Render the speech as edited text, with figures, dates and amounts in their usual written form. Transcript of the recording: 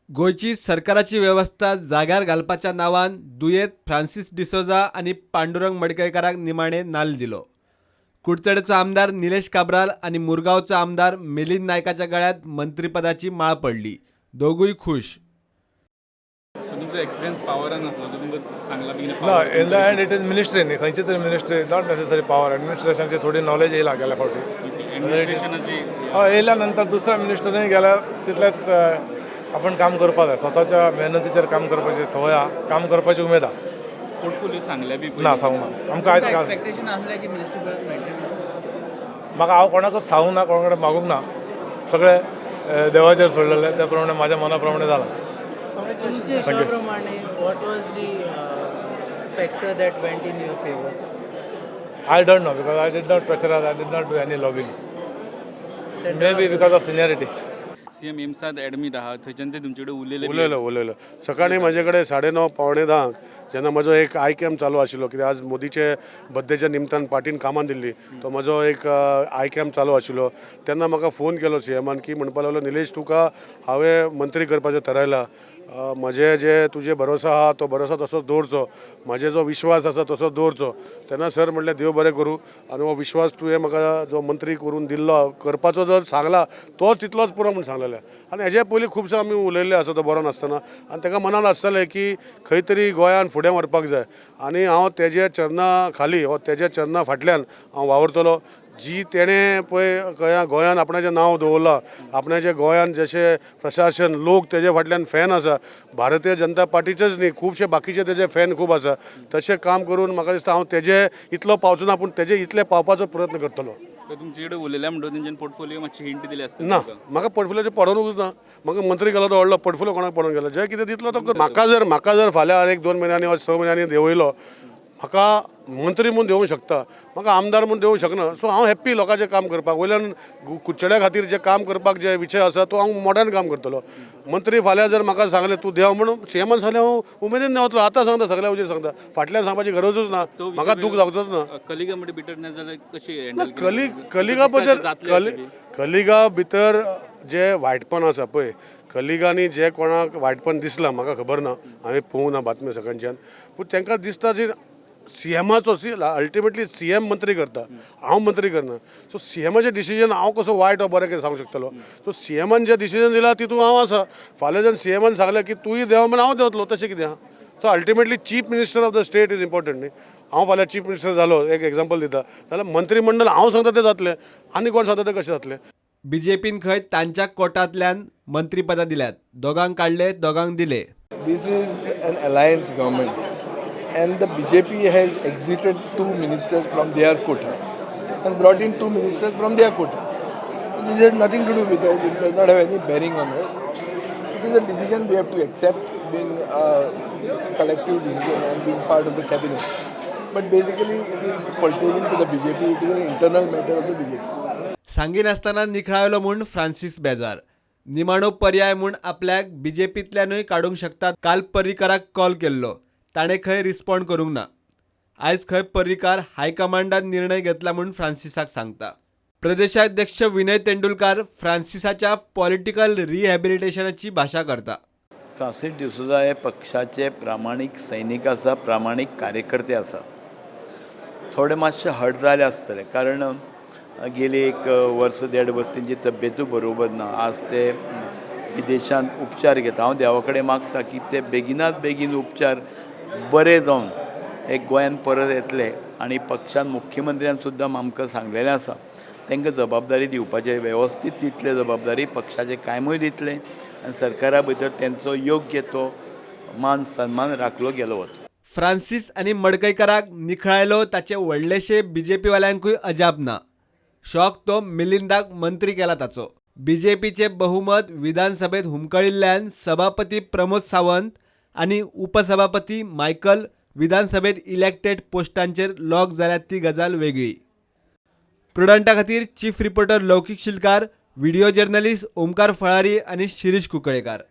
गोंयची सरकाराची वेवस्था जाग्यार घालपाच्या नांवान दुयेंत फ्रांसीस डिसोजा आनी पांडुरंग मडकयकाराक निमाणे नाल्ल दिलो. कुडचडेचो आमदार निलेश काब्राल आनी मुरगांवचो आमदार मिलिंद नायकाच्या गळ्यांत मंत्रीपदाची माळ पडली. दोगूय खूश. तुमचो एक्सपिरियन्स पावरान आसलो तो तुमकां सांगला बी कितें ना, in the end it is ministry न्ही, खंयची तरी मिनिस्ट्री, not necessary power. एडमिनिस्ट्रेशनची थोडी नॉलेज येयला गेल्या फावटी. एडमिनिस्ट्रेशनाची. हय, येयल्या नंतर दुसऱ्या मिनिस्टरनूय गेल्यार तितलेंच आपण काम करपाक जाय. स्वताच्या मेहनतीचेर काम करपाची संवय आहा, काम करपाची उमेद आहा. पोर्टफोलिओ सांगल्या बी? ना, सांगूंक ना आमकां आयज काल. एक्सपेक्टेशन आसलें की मिनिस्टर परत मेळटलें? म्हाका हांव कोणाकूच सांगूंक ना, कोणा कडेन मागूंक ना. सगळें देवाचेर सोडलेलें, त्या प्रमाणे माझ्या मना प्रमाणे जाला. तुमच्या हिशोबा प्रमाणे what was the factor that went in your favour? I don't know because I did not प्रचार, I did not do any lobbying. Maybe because of seniority. CM एम्सात admit आहा, थंयच्यान ते तुमचे कडेन उलयले बी? उलयलो, उलयलो. सकाळीं म्हजे कडेन 9:30 9:45 जेन्ना म्हजो एक I camp चालू आशिल्लो, कित्याक आज मोदीचे बड्डेच्या निमतान पार्टीन कामां दिल्ली, तो म्हजो एक I camp चालू आशिल्लो, तेन्ना म्हाका फोन केलो सीएमान की म्हणपाक लागलो, "निलेश, तुका हांवें मंत्री करपाचें थारायलां. म्हजे जे तुजे भरोसो आहा तो भरोसो तसोच दवरचो, म्हजे जो विश्वास आसा तसोच दवरचो." तेन्ना सर म्हटलें, "देव बरें करूं आनी हो विश्वास तुवें म्हाका जो मंत्री करून दिल्लो, करपाचो जर सांगला तो तितलोच पुरो" म्हूण सांगलेलें. आनी हेजे पयलीं खुबशे आमी उलयल्ले आसा, तो बरो नासतना आनी ताका मनान आसतालें की खंय तरी गोंयान फुडें व्हरपाक जाय आनी हांव तेजे चरणा खाली हो तेज्या चरणा फाटल्यान हांव वावुरतलो. जी तेणें पळय गोंयान आपणाचें नांव दवरलां, आपणाचें गोंयान जशें प्रशासन, लोक तेजे फाटल्यान फॅन आसा, भारतीय जनता पार्टीचेच न्ही, खुबशे बाकीचे तेजे फॅन खूब आसा, तशें काम करून म्हाका दिसता हांव तेजे इतलो पावचो ना, पूण तेजे इतले पावपाचो प्रयत्न करतलो. तर तुमचे कडेन उलयल्या म्हणटकच तेंच्यानी पोर्टफोलिओ मातशी हिंट दिली आसतली ना. तुमकां. म्हाका पोर्टफोलियोचें पडोवनूच ना. म्हाका मंत्री केलो तो व्हडलो पोर्टफोलियो कोणाक पडोवन गेलो? जे कितें दितलो तो कर. म्हाका जर फाल्यां एक 2 म्हयन्यांनी वा 6 म्हयन्यांनी देंवयलो, म्हाका मंत्री म्हूण देंवूंक शकता, म्हाका आमदार म्हूण देवूंक शकना. सो हांव हॅप्पी लोकांचें काम करपाक. वयल्यान कुडचड्या खातीर जें काम करपाक जे विशय आसा तो हांव मोट्यान काम करतलो. मंत्री फाल्यां जर म्हाका सांगलें तूं देंव म्हणून सीएमान सांगलें, हांव उमेदीन देंवतलो. आतां सांगता, सगळ्या हुजीर सांगता, फाटल्यान सांगपाची गरजूच ना. तो विशय म्हाका दूख जावचोच ना. कलिगा मध्ये बिटरनेस जाल्यार कशी ना. हँडल? कलिगा बद्दल, कलिगा भितर जे वायटपण आसा पळय, कलिगांनी जे कोणाक वायटपण दिसलां म्हाका खबर ना, हांवें पळोवंक ना बातम्यो सकाळच्यान, पूण तांकां दिसता जी सीएमाचो, सी, अल्टिमेटली सीएम मंत्री करता, हांव मंत्री करना. सो सीएमाचें डिसिजन हांव कसो वायट वा बरें कितें सांगूंक शकतलो? सो सीएमान जें डिसिजन दिलां तितूंत हांव आसा. फाल्यां जर सीएमान सांगलें की तूंय देंव म्हण, हांव देंवतलो, तशें कितें आहा? So ultimately chief minister of the state is important न्ही. हांव फाल्यां चीफ मिनिस्टर जालो, एक एग्जाम्पल दिता, जाल्यार मंत्रीमंडळ हांव सांगता तें जातलें, आनी कोण सांगता तें कशें जातलें? बीजेपीन खंय तांच्या कोटांतल्यान मंत्रीपदां दिल्यात. दोगांक काडले, दोगांक दिले. This is an alliance government, and the BJP has exited two ministers from their quota and brought in two ministers from their quota. This has nothing to do with us. It does not have any bearing on us. It is a decision we have to accept, being a collective decision and being part of the cabinet. But basically, it is pertaining to the BJP. It is an internal matter of the BJP. सांगिनासतना निखळायलो म्हूण Francis बेजार. निमाणो पर्याय म्हूण आपल्याक बीजेपींतल्यानूय काडूंक शकतात. काल पर्रीकाराक call केल्लो, ताणें खंय रिस्पॉन्ड करूंक ना. आयज खंय पर्रीकार हायकमांडान निर्णय घेतला म्हूण फ्रांसिसाक सांगता. प्रदेशाध्यक्ष विनय तेंडुलकार फ्रांसिसाच्या पॉलिटिकल रिहॅबिलिटेशनाची भाशा करता. फ्रांसीस डिसोजा हे पक्षाचे प्रामाणीक सैनीक आसा, प्रामाणीक कार्यकर्ते आसा. थोडे मातशे हर्ट जाले आसतले, कारण गेली एक वर्स देड वर्स तेंची तब्येतूय बरोबर ना. आज ते विदेशांत उपचार घेता. हांव देवा कडेन मागता की ते बेगिनात बेगीन उपचार बरे जावन एक गोंयांत परत येतले आनी पक्षान, मुख्यमंत्र्यान सुद्दां आमकां सांगलेलें आसा, तांकां जबाबदारी दिवपाचें वेवस्थीत दितले, जबाबदारी पक्षाचें कामूय दितले आनी सरकारा भितर तेंचो योग्य तो मान सन्मान राखलो गेलो वतलो. फ्रांसीस आनी मडकयकाराक निखळायलो ताचे व्हडलेशे बीजेपीवाल्यांकूय अजाप ना. शॉक तो मिलिंदाक मंत्री केला ताचो. बीजेपीचे बहुमत विधानसभेत हुमकळिल्ल्यान सभापती प्रमोद सावंत आनी उपसभापती मायकल विधानसभेत इलेक्टेड पोस्टांचेर लॉक जाल्यात ती गजाल वेगळी. प्रुडंटा खातीर chief reporter Loukik Shilkar, video journalist Omkar Phalari आनी शिरीष कुंकळेकार.